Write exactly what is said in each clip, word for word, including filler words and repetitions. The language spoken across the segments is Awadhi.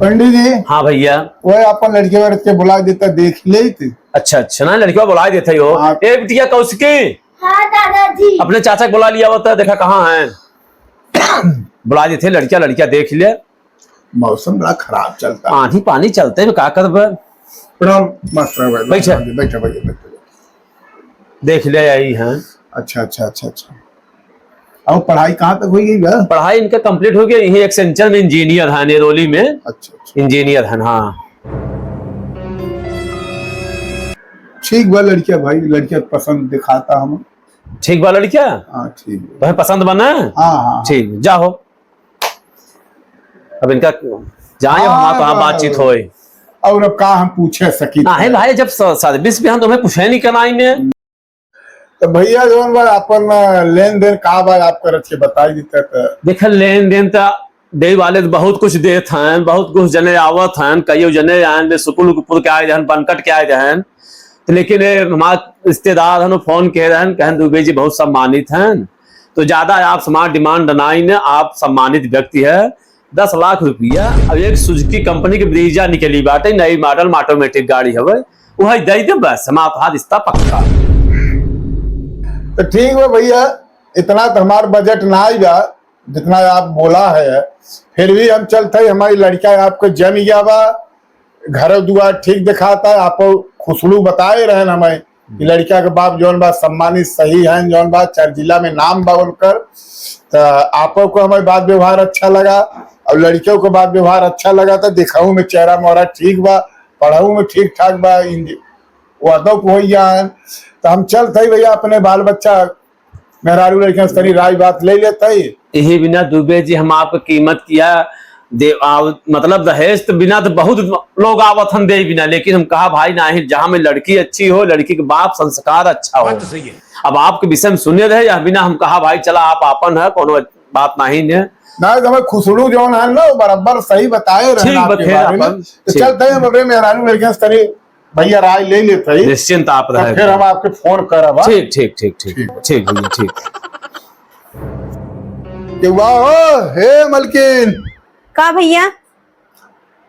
पंडित जी। हाँ भैया। वो अपन लड़के वड़के के बुला देता, देख लेत। अच्छा, अच्छा, ना, लड़किया बुला देता ही हो। हाँ। ए बिटिया कौशिकी, हाँ दादाजी। अपने चाचा के बुला लिया होता, देखा कहाँ है। बुला देते, लड़किया, लड़किया देख ले। मौसम बड़ा खराब चलता। आंधी पानी चलते में का करब? प्रणाम मास्टर भाई। बैठे। बैठे भैया, बैठे। देख ले, आई हैं। अच्छा, अच्छा, अच्छा, अच्छा। और पढ़ाई कहाँ तक हो गई बा? पढ़ाई इनका complete हो गया, यही Accenture में engineer हैं, नेरोली में। अच्छा, अच्छा। Engineer हैं, हाँ। ठीक बा लड़किया भाई, लड़किया पसंद दिखाता हम। ठीक बा लड़किया? हाँ, ठीक बा। तुम्हें पसंद बा ना? हाँ, हाँ, हाँ। ठीक, जाओ। अब इनका जाए, हाँ, हमार तो हाँ बातचीत होए। और अब का हम पूछे सकी ना है थे? भाई, जब स-, service भी हम तुम्हें पूछे नहीं करना ही में। तो भैया जौन बा अपन लेन देन का बा आप करत के बताई देते तो। देख, लेन देन तो दे वाले तो बहुत कुछ देत हैं, बहुत कुछ जने आवत हैं, कईयो जने आए, बे सुकुल के आए रहन, बनकट के आए रहन। तो लेकिन ये हमार रिश्तेदार हन, फोन के रहन, कहन दुबे जी बहुत सम्मानित हैं, तो ज्यादा आप हमार demand नाई न, आप सम्मानित व्यक्ति है। दस लाख रुपया। अब एक सुजुकी कंपनी के ब्रीजा निकली बाटे, नई मॉडल, ऑटोमेटिक गाड़ी हवे, वही दे दे बस, हमार तोहार रिश्ता पक्का। तो ठीक बा भैया, इतना तो हमार बजट ना ही बा जितना आप बोला है, फिर भी हम चलते ही, हमारी लड़का आपको जम गया बा, घर दुआर ठीक दिखाता है। आप खुसरू बताए रहन हमें कि लड़का के बाप जौन बा सम्मानित सही हैं, जौन बा चार जिला में नाम बा उनकर। तो आपको हमें बात व्यवहार अच्छा लगा और लड़कियों को बात व्यवहार अच्छा लगा, तो दिखाऊ में चेहरा मोहरा ठीक बा, पढ़ाऊ में ठीक ठाक बा, इंज-, वादव को होइया हैं। तो हम चलते ही भैया अपने बाल बच्चा मेहरारू लड़कियों से तनी राय बात ले लेते ही। यही बिना दुबे जी हम आपको कीमत किया दे, आ, मतलब दहेज तो बिना तो बहुत लोग आवत हन दे बिना, लेकिन हम कहा भाई नहीं, जहाँ में लड़की अच्छी हो, लड़की के बाप संस्कार अच्छा हो। बात तो सही है। अब आपके विषय में सुने रहे, यह बिना हम कहा भाई चला आप आपन है, कोनो बात नहीं ने। ना, तो हमें खुसरू जौन है ना, वो बराबर सही बताए रहे ठीक आपके बतेरा बारे में। अपन, तो ठीक। चलते हैं हम अपने मेहरारू लड़कियों से तनी भैया राय ले लेते ही। निश्चिंत आप तब रहे। फिर हम आपके फोन करब, हाँ? ठीक, ठीक, ठीक, ठीक। ठीक। ठीक भैया, ठीक। के वाह हो, हे मलकिन। का भैया?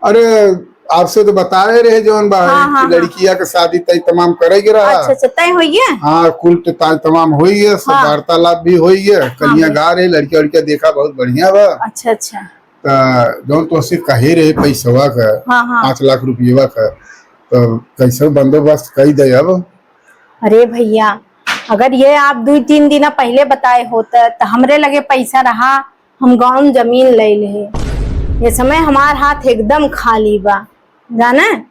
अरे, आपसे तो बताए रहे जौन बा, हाँ, हाँ, कि हाँ। लड़किया के शादी तय तमाम करे के रहा। अच्छा, अच्छा, तय होइए? हाँ, कुल तो तय तमाम होइए, सब हाँ। वार्तालाप भी होइए, हाँ, कनिया भैया। गा रहे, लड़किया उड़किया देखा बहुत बढ़िया बा। अच्छा, अच्छा। त जौन तोहसे कहे रहे पैसवा का, हाँ, हाँ। पाँच लाख रुपयवा का, त कैसे बंदोबस्त कई दे अब? अरे भैया, अगर ये आप दुई तीन दिना पहिले बताए होत, त हमरे लगे पैसा रहा, हम गाँव में जमीन ले ले। ये समय हमार हाथ एकदम खाली बा, जाने?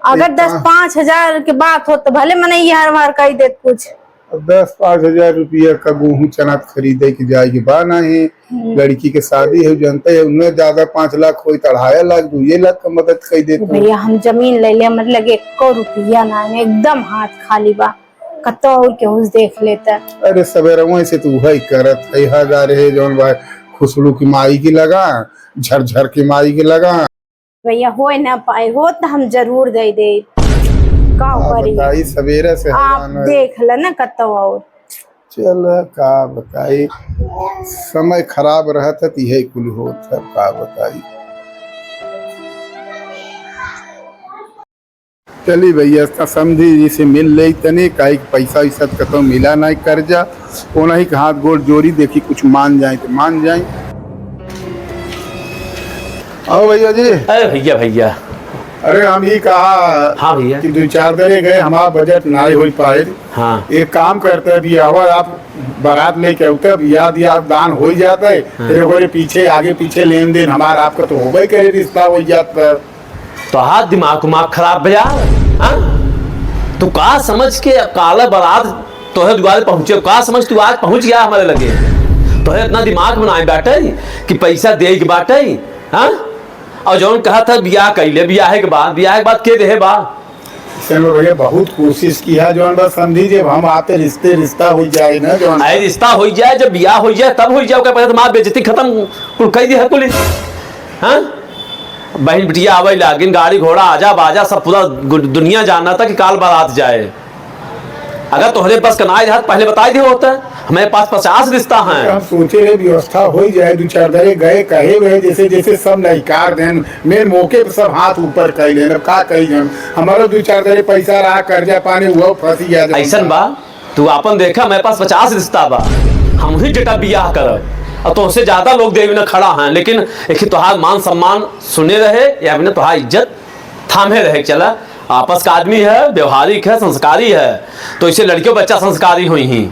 अगर एक दस का- पाँच हजार के बात हो, त भले मनई हार मार कई देत कुछ। अब दस पाँच हजार रुपया का गेहूं चना त खरीदे के जाए के बा नाही। हम्म। लड़की के शादी है, जनते है, उनमें ज्यादा पाँच लाख होई त अढ़ाई लाख, दुइये लाख का मदद कई देत हो। भैया, हम जमीन ले ले, हमरे लगे एको रुपया ना है, एकदम हाथ खाली बा। कतो और केहू से देख लेता। अरे, सवेरवा से तू उहई करत है, हजार है जौन बा, खुसरू की माई के लगा, झरझर की माई के लगा। भैया, होए ना पाए, हो त हम जरूर दे दे। का का करी? बताई, सवेरे से आप हैरान है। देख ल ना कतौ और। चल, का बताई, समय खराब रहत है, त इहे कुल होत है, का बताई। चली भैया, त समधी जी से मिल ले तनी, काहे कि पैसा वैसा त कतौ मिला नहीं, कर्जा, ओनही के हाथ गोड़ जोड़ी, देखी कुछ मान जाए त मान जाए। आओ भैया जी। अरे भैया, भैया। अरे हम ही कहा हाँ भैया। कि दो चार दिन गए, हमारा बजट ना ही हो पाए। हाँ। एक काम करते हैं, अभी आवा आप बारात लेके आते, अब याद याद दान हो ही जाता है। हाँ। फिर ओकरे पीछे, आगे पीछे लेन देन हमारा आपका तो होबे करे, रिश्ता हो जाता है। तोहार दिमाग उमाग खराब बा यार, हाँ? तू का समझ के अब काला बारात तोहे दुआरे पहुँचे, का समझ तू आज पहुँच गया हमारे लगे? तोहे इतना दिमाग बनाए बाटे कि पैसा दे के बाटे, हाँ? और जौन कहा था बियाह कैले, बियाह के बाद, बियाह के बाद के देहे बा? चलो भैया, बहुत कोशिश किया, जौन बा समझी, जब हम आते रिश्ते, रिश्ता हो जाए ना, जौन अरे रिश्ता हो जाए, जब बियाह हो जाए, तब हो जाए, ओकर पहले तुम्हार बेइज्जती खत्म कुल कई दिया कुल, हाँ? बहन बिटिया आवे लागिन, गाड़ी घोड़ा आजा बाजा, सब पूरा गु-, दुनिया जानत है कि काल बारात जाए। अगर तोहरे बस का नाई रहत, पहले बताई दे होता। हमारे पास पचास रिश्ता हैं। हम सोचे रहे व्यवस्था होइ जाए, दू चार दरे गए, कहे रहे, जैसे जैसे सब नइकार देन, मेन मौके पे सब हाथ ऊपर कइ लेन। अब का कही हम, हमारो दू चार दरे पैसा रहा, कर्जा पानी, उहउ फँसी गया। अइसन बा, तू आपन देखा, हमारे पास पचास रिश्ता बा, हम ही जेटा बियाह करब, अउर तोहसे ज्यादा लोग देवे न खड़ा हैं, लेकिन एक ही तोहार मान सम्मान सुने रहे, या बिना तोहार इज्जत थामे रहे। चला, आपस का आदमी है, व्यवहारिक है, संस्कारी है, तो इसे लड़कियों बच्चा संस्कारी होइहीं।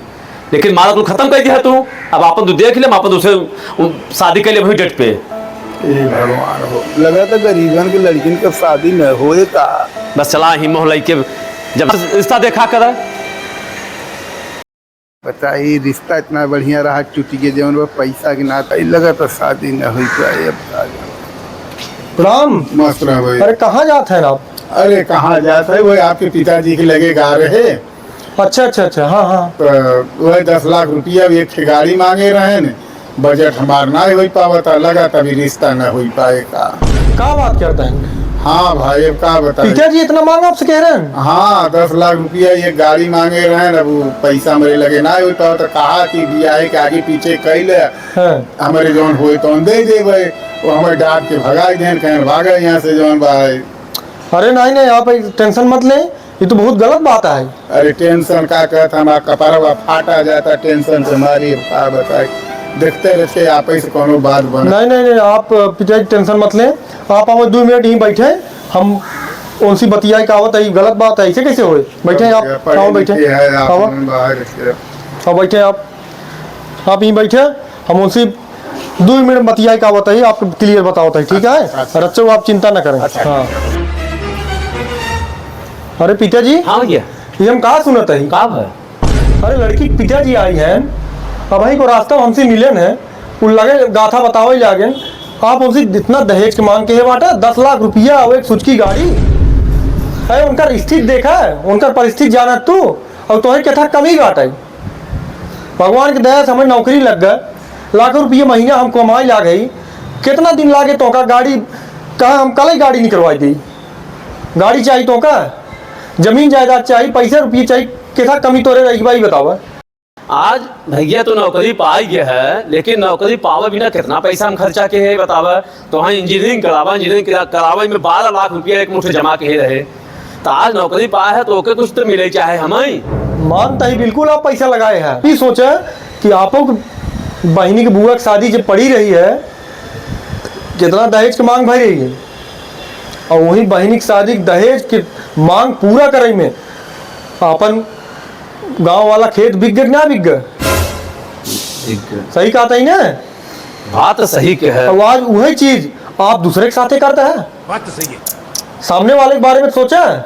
लेकिन मारा कुल खतम कइ दिहा तू। अब आपन तू देख ले, हम आपन दूसरे, उ, शादी कइ ले वही डेट पे। ए भगवान हो, लगा त गरीबन के लड़किन के शादी न होए का। बस चला ही मोह लइके जब रिश्ता देखा करा। बताई, रिश्ता इतना बढ़िया रहा, चुटि के जउन बा पैसा के नाता, ई लगा त शादी न होइ पाए। अब का जाने। प्रणाम। मस्त रह भाई। अरे, कहाँ जात हैं आप? अरे, कहाँ जात है, वही आपके पिताजी के लगे गा रहे। अच्छा, अच्छा, अच्छा, हाँ, हाँ। तो वही दस लाख रुपया, एक ठे गाड़ी माँगे रहेन, बजट हमार नाहीं होइ पावत, लगा तभी रिश्ता न होइ पाए का। का बात करत हैं? हाँ भाई, अब का बताई। पिताजी इतना माँग आपसे कह रहेन? हाँ, दस लाख रुपया एक गाड़ी माँगे रहेन, अब उ पैसा हमरे लगे नाहीं होइ पावत, तो कहा कि बियाहे के आगे पीछे कइ ले, हाँ। हमरे जउन होए तउन दे देबे, वो हमें डांट के भगाइ देन, कहेन भागा यहाँ से जउन बा। अरे नाहीं, नाहीं, आप tension मत लें, ये तो बहुत गलत बात है। अरे tension का कहत, हमार कपड़वा फाटा जाता tension से मारी, अब का बताई, देखते रहते आप ऐसे कौनो बात बना। नहीं, नहीं, नहीं, आप पिताजी tension मत लें, आप हमें दो मिनट यहीं बैठे, हम उनसे बतियाए के आवत है, ये गलत बात है, ऐसे कैसे होए? बैठे आप, पढ़े आओ बैठे, लिखे हैं आप, आओ। बाहर से। आओ बैठे आप, आप यहीं बैठे, हम उनसे दो मिनट बतियाए के आवत है, आपको clear बतावत है, ठीक है? अच्छा, अच्छा। रच्चो, आप चिंता न करें। अच्छा। हाँ। अरे पिताजी, हाँ भैया। ये हम का सुनत है? का भा? अरे लड़की के पिताजी आई हैं, अबहीं को रास्ता में हमसे मिलेन हैं, उ लगे गाथा बतावे लागेन, आप उनसे इतना दहेज के माँग के है बाटा, दस लाख रुपया और एक सुजुकी गाड़ी। अरे उनकर स्थिति देखा है, उनकर परिस्थिति जाना तू, और तोहे केथा कमी बाटे। भगवान के दया से हमें नौकरी लग गए, लाखों रुपये महीना हम कमाए लाग है, कितना दिन लागे तोका गाड़ी, कहाँ हम कल ही गाड़ी निकलवाई दी? गाड़ी चाही तोका, जमीन जायदाद चाही, पैसा रुपये चाही, केथा कमी तोरे रही भाई बतावा। आज भैया तो नौकरी पाई गया है, लेकिन नौकरी पावे बिना कितना पैसा हम खर्चा के है बतावा। तो हाँ, engineering करावा, engineering करा-, करावे में बारह लाख रुपया एक मुठे जमा के रहे। तो आज नौकरी पाए है तो ओके कुछ तो मिले चाहे हमें। मान तही बिल्कुल आप पैसा लगाए हैं। ये सोचा कि आपो के बहिनी के बुआ के शादी जब पड़ी रही है, कितना दहेज के माँग भई रही है, और वही बहिनी के शादी के दहेज के माँग पूरा करे में आपन गाँव वाला खेत बिक गए कि ना बिक गए? बिक गए। सही कहत ही ना? बात सही के है। और आज वही चीज आप दूसरे के साथे करता है। बात तो सही है। सामने वाले के बारे में सोचा है?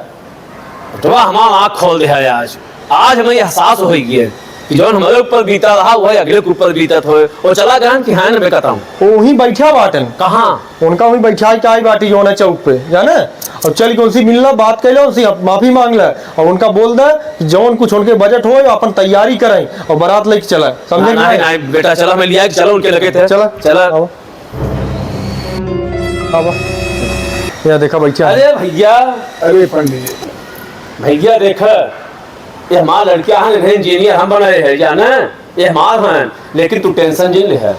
तो हमार आँख खोल दे है आज। आज हमें एहसास होइ गया कि जौन हमारे ऊपर बीता रहा, वही अगले के ऊपर बीतत होए। और चला गया कि हाँ, मैं कहता हूँ। वो वहीं बैठा बाटन। कहाँ? उनका वहीं बैठा के आई बाटी जौन है चौक पे, जाने? और चल के उनसे मिलना, बात कर ले, उनसे माफी माँग ले और उनका बोल दे कि जौन कुछ उनके बजट होए, अपन तैयारी करें और बारात लेके चला। समझे ना, कि नहीं, नहीं? नहीं, बेटा, चला, मैं लिया के चला उनके लगे थे। चला। चला। आओ। आओ। या देखा भैया। अरे भैया। अरे पंडित जी। भैया देख, ये हमार लड़किया हैं, इन्हें engineer हम बनाए हैं, जाने? ये हमार हैं, लेकिन तू tension जिन ले है।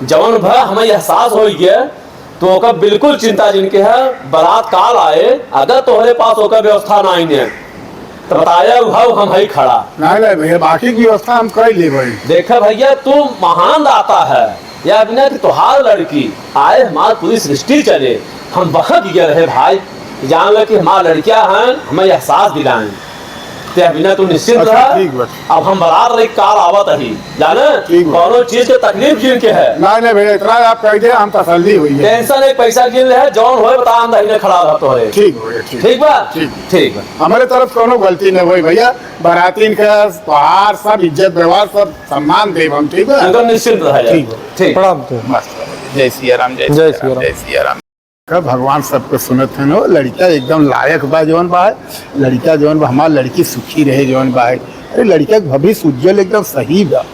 जौन भा हमें एहसास होइ गया, तो ओकर बिल्कुल चिंता जिन के है। बारात काल आए, अगर तोहरे पास ओकर व्यवस्था नाहीं है, तो बताया, उहउ हम हई खड़ा। नहीं, नहीं भैया, बाकी की व्यवस्था हम कर लेबे। देखा भैया, तू महान दाता है, या बिना कि तोहार लड़की आए, हमार पूरी सृष्टि चले। हम बखत गए रहे भाई, जान ले कि हमार लड़किया हैं, हमें एहसास दिलाएं। ते बिना तू निश्चिंत अच्छा, रह। ठीक बा। अब हम बारात लेके काल आवत ही, जाने? ठीक बा। कौनो चीज के तकलीफ जिन के है। नहीं, नहीं भैया, इतना आप कह दे, हम तसल्ली हुई है। Tension एक पैसा जिन ले है, जौन होए बता, हम दहिने खड़ा रह तोहरे। ठीक बा भैया, ठीक। ठीक बा? ठीक। ठीक बा। हमारे तरफ से कौनो गलती नहीं हुई भैया, बारातीन का त्योहार सब, इज्जत व्यवहार सब, सम्मान देब हम, ठीक बा? एकदम निश्चिंत रह जाए। ठीक बा। ठीक। प्रणाम तो। मस्त रहो। जय सिया राम, जय जय सिया राम, सिया राम। जय सिया राम। का भगवान सबके सुनत है नो, लड़का एकदम लायक बा जौन बा, लड़का जौन बा, हमार लड़की सुखी रहे जौन बा। अरे लड़का के भविष्य उज्जवल एकदम सही बा।